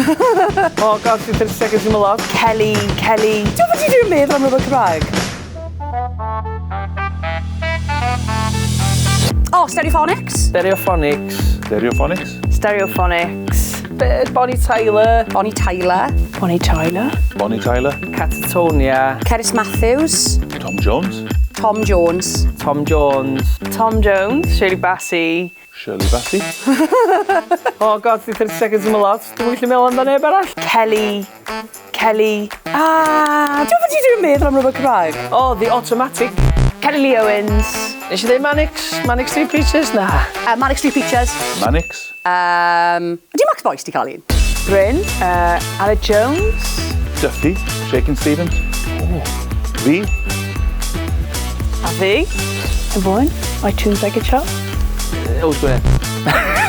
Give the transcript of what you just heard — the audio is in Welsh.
Oh God, 30 seconds ddim yn lot. Kelly, Kelly. Ti'n bod ti'n meddwl am rhywbeth Cymraeg? Oh, Stereophonics. Stereophonics. Stereophonics. Stereophonics. Bonnie Tyler. Bonnie Tyler. Bonnie Tyler. Bonnie Tyler. Catatonia. Cerys Matthews. Tom Jones. Tom Jones. Tom Jones. Tom Jones. Shirley Bassey. Shirley Bassey. Oh God, 30 seconds ddim yn lot. Dwi'n gallu meddwl amdano neb arall. Kelly, Kelly. Ah, ti'n bod ti'n meddwl am rhywbeth Cymraeg? Oh, The Automatic. Kelly Lee Owens. Nes i ddeud Manics? Manic Street Preachers? Na. Manic Street Preachers. Manics. Ydy Max Boyce di cael un? Bryn. Aled Jones. Duffy. Shakin' Stevens. Oh. Fi. A fi. Yvonne. My tunes like a chop. Yws Gwynedd.